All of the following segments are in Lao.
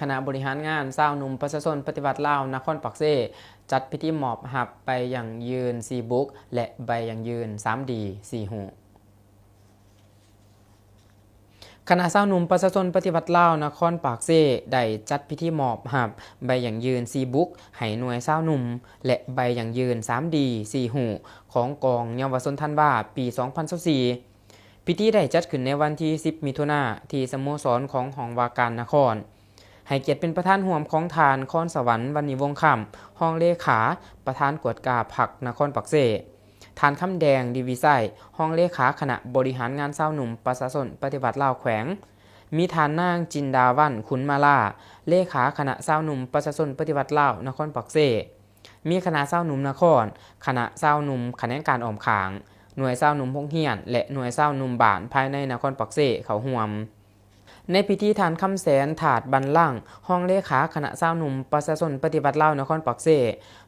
ຄະນະບໍລິຫານງານຊາວໜຸ່ມປະຊາຊົນປະຕິວັດລາວນະຄອນປາກເຊ ຈັດພິທີມອບຮັບໃບຢັ້ງຢືນສີ່ບຸກ ແລະ ໃບຢັ້ງຢືນສາມດີສີ່ຮູບ. ຄະນະຊາວໜຸ່ມປະຊາຊົນປະຕິວັດລາວນະຄອນປາກເຊ ໄດ້ຈັດພິທີມອບຮັບໃບຢັ້ງຢືນສີ່ບຸກໃຫ້ໜ່ວຍຊາວໜຸ່ມ ແລະ ໃບຢັ້ງຢືນສາມດີສີ່ຮູບຂອງກອງເຍົາວະຊົນທັນວາ ປີສອງພັນຊາວສີ່. ພິທີໄດ້ຈັດຂຶ້ນໃນວັນທີສິບ ມິຖຸນາ ທີ່ສະໂມສອນຂອງຫ້ອງວ່າການນະຄອນ ໃຫ້ກຽດເປັນປະທານຮ່ວມຂອງທ່ານ ຄອນສະຫວັນ ວັນນີວົງຄຳ ຮອງເລຂາ ປະທານກວດກາພັກນະຄອນປາກເຊ, ທ່ານ ຄຳແດງ ດີວິໄຊ ຮອງເລຂາຄະນະບໍລິຫານງານຊາວໜຸ່ມປະຊາຊົນປະຕິວັດລາວແຂວງ, ມີທ່ານ ນາງ ຈິນດາວັນ ຂຸນມາລາ ເລຂາຄະນະຊາວໜຸ່ມປະຊາຊົນປະຕິວັດລາວນະຄອນປາກເຊ, ມີຄະນະຊາວໜຸ່ມນະຄອນ, ຄະນະຊາວໜຸ່ມຂະແໜງການອ້ອມຂ້າງ, ໜ່ວຍຊາວໜຸ່ມໂຮງຮຽນ ແລະ ໜ່ວຍຊາວໜຸ່ມບ້ານພາຍໃນນະຄອນປາກເຊເຂົ້າຮ່ວມ. ໃນພິທີ ທ່ານ ຄຳແສນ ທາດບັນລັງ ຮອງເລຂາຄະນະຊາວໜຸ່ມປະຊາຊົນປະຕິວັດລາວນະຄອນປາກເຊ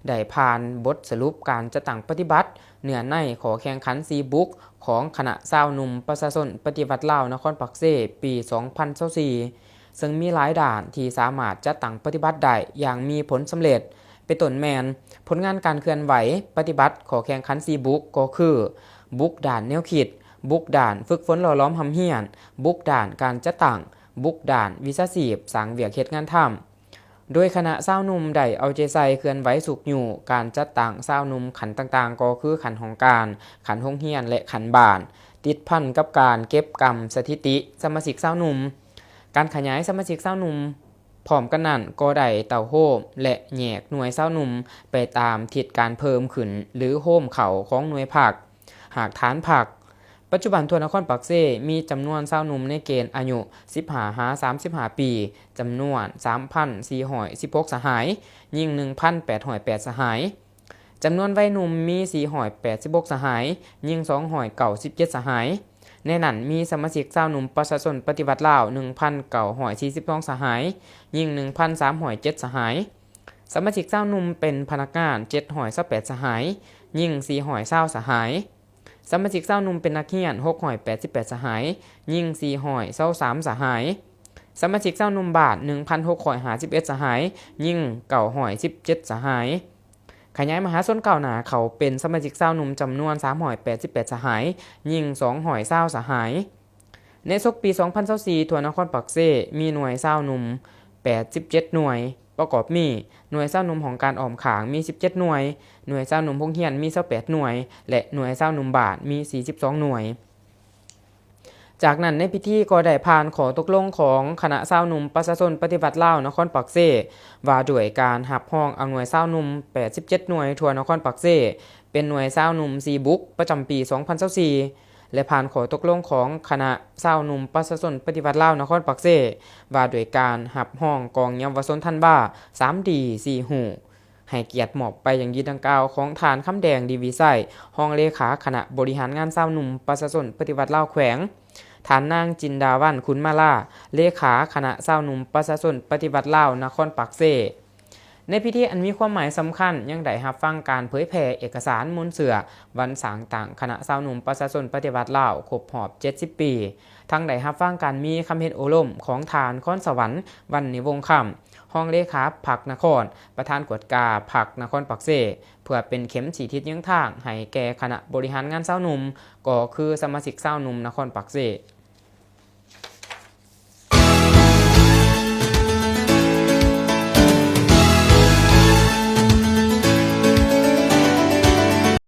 ໄດ້ຜ່ານບົດສະຫຼຸບການຈັດຕັ້ງປະຕິບັດເນື້ອໃນຂໍ້ແຂ່ງຂັນສີ່ບຸກຂອງຄະນະຊາວໜຸ່ມປະຊາຊົນປະຕິວັດລາວນະຄອນປາກເຊ ປີສອງພັນຊາວສີ່ ເຊິ່ງມີຫຼາຍດ້ານທີ່ສາມາດຈັດຕັ້ງປະຕິບັດໄດ້ຢ່າງມີຜົນສຳເລັດ, ເປັນຕົ້ນແມ່ນ ຜົນງານການເຄື່ອນໄຫວປະຕິບັດຂໍ້ແຂ່ງຂັນສີ່ບຸກ ກໍຄື ບຸກດ້ານແນວຄິດ, ບຸກດ້ານຝຶກຝົນຫຼໍ່ຫຼອມຮ່ຳຮຽນ, ບຸກດ້ານການຈັດຕັ້ງ, ບຸກດ້ານວິຊາຊີບສ້າງວຽກເຮັດງານທຳ. ໂດຍຄະນະຊາວໜຸ່ມໄດ້ເອົາໃຈໃສ່ເຄື່ອນໄຫວຊຸກຍູ້ການຈັດຕັ້ງຊາວໜຸ່ມຂັ້ນຕ່າງໆ ກໍຄືຂັ້ນຫ້ອງການ, ຂັ້ນໂຮງຮຽນ ແລະ ຂັ້ນບ້ານ, ຕິດພັນກັບການເກັບກຳສະຖິຕິສະມາຊິກຊາວໜຸ່ມ, ການຂະຫຍາຍສະມາຊິກຊາວໜຸ່ມ. ພ້ອມກັນນັ້ນກໍໄດ້ເຕົ້າໂຮມ ແລະ ແຍກໜ່ວຍຊາວໜຸ່ມໄປຕາມທິດການເພີ່ມຂຶ້ນ ຫຼື ໂຮມເຂົ້າຂອງໜ່ວຍພັກ, ຮາກຖານພັກ. ປັດຈຸບັນທົ່ວນະຄອນປາກເຊມີຈຳນວນຊາວໜຸ່ມໃນເກນອາຍຸສິບຫ້າຫາສາມສິບຫ້າປີ ຈຳນວນສາມພັນສີ່ຮ້ອຍສິບຫົກສະຫາຍ, ຍິງໜຶ່ງພັນແປດຮ້ອຍແປດສະຫາຍ. ຈຳນວນໄວໜຸ່ມມີສີ່ຮ້ອຍແປດສິບຫົກສະຫາຍ, ຍິງສອງຮ້ອຍເກົ້າສິບເຈັດສະຫາຍ. ໃນນັ້ນມີສະມາຊິກຊາວໜຸ່ມປະຊາຊົນປະຕິວັດລາວໜຶ່ງພັນເກົ້າຮ້ອຍສີ່ສິບສອງສະຫາຍ, ຍິງໜຶ່ງພັນສາມຮ້ອຍເຈັດສະຫາຍ. ສະມາຊິກຊາວໜຸ່ມເປັນພະນັກງານເຈັດຮ້ອຍຊາວແປດສະຫາຍ, ຍິງສີ່ຮ້ອຍຊາວສະຫາຍ. ສະມາຊິກຊາວໜຸ່ມເປັນນັກຮຽນຫົກຮ້ອຍແປດສິບແປດສະຫາຍ, ຍິງສີ່ຮ້ອຍຊາວສາມສະຫາຍ. ສະມາຊິກຊາວໜຸ່ມບ້ານໜຶ່ງພັນຫົກຮ້ອຍຫ້າສິບເອັດສະຫາຍ, ຍິງເກົ້າຮ້ອຍສິບເຈັດສະຫາຍ. ຂະຫຍາຍມະຫາຊົນກ້າວໜ້າເຂົ້າເປັນສະມາຊິກຊາວໜຸ່ມຈຳນວນສາມຮ້ອຍແປດສິບແປດສະຫາຍ, ຍິງສອງຮ້ອຍຊາວສະຫາຍ. ໃນສົກປີສອງພັນຊາວສີ່ ທົ່ວນະຄອນປາກເຊມີໜ່ວຍຊາວໜຸ່ມແປດສິບເຈັດໜ່ວຍ, ປະກອບມີ ໜ່ວຍຊາວໜຸ່ມຫ້ອງການອ້ອມຂ້າງມີສິບເຈັດໜ່ວຍ, ໜ່ວຍຊາວໜຸ່ມໂຮງຮຽນມີຊາວແປດໜ່ວຍ ແລະ ໜ່ວຍຊາວໜຸ່ມບ້ານມີສີ່ສິບສອງໜ່ວຍ. ຈາກນັ້ນໃນພິທີກໍໄດ້ຜ່ານຂໍ້ຕົກລົງຂອງຄະນະຊາວໜຸ່ມປະຊາຊົນປະຕິວັດລາວນະຄອນປາກເຊ ວ່າດ້ວຍການຮັບຮອງເອົາໜ່ວຍຊາວໜຸ່ມແປດສິບເຈັດໜ່ວຍທົ່ວນະຄອນປາກເຊ ເປັນໜ່ວຍຊາວໜຸ່ມສີ່ບຸກປະຈຳປີສອງພັນຊາວສີ່ ແລະ ຜ່ານຂໍ້ຕົກລົງຂອງຄະນະຊາວໜຸ່ມປະຊາຊົນປະຕິວັດລາວນະຄອນປາກເຊ ວ່າດ້ວຍການຮັບຮອງກອງເຍົາວະຊົນທັນວາ ສາມດີ ສີ່ຮູບ ໃຫ້ກຽດມອບໃບຢັ້ງຢືນດັ່ງກ່າວຂອງທ່ານ ຄຳແດງ ດີວິໄຊ ຮອງເລຂາຄະນະບໍລິຫານງານຊາວໜຸ່ມປະຊາຊົນປະຕິວັດລາວແຂວງ, ທ່ານ ນາງ ຈິນດາວັນ ຂຸນມາລາ ເລຂາຄະນະຊາວໜຸ່ມປະຊາຊົນປະຕິວັດລາວນະຄອນປາກເຊ. ໃນພິທີອັນມີຄວາມໝາຍສຳຄັນ ຍັງໄດ້ຮັບຟັງການເຜີຍແຜ່ເອກະສານມູນເຊື້ອວັນສ້າງຕັ້ງຄະນະຊາວໜຸ່ມປະຊາຊົນປະຕິວັດລາວຄົບຮອບເຈັດສິບປີ, ທັງໄດ້ຮັບຟັງການມີຄຳເຫັນໂອ້ລົມຂອງທ່ານ ຄອນສະຫວັນ ວັນນີວົງຄຳ ຮອງເລຂາພັກນະຄອນ, ປະທານກວດກາພັກນະຄອນປາກເຊ, ເພື່ອເປັນເຂັມຊີ້ທິດຍືນທາງໃຫ້ແກ່ຄະນະບໍລິຫານງານຊາວໜຸ່ມ, ກໍຄືສະມາຊິກຊາວໜຸ່ມນະຄອນປາກເຊ.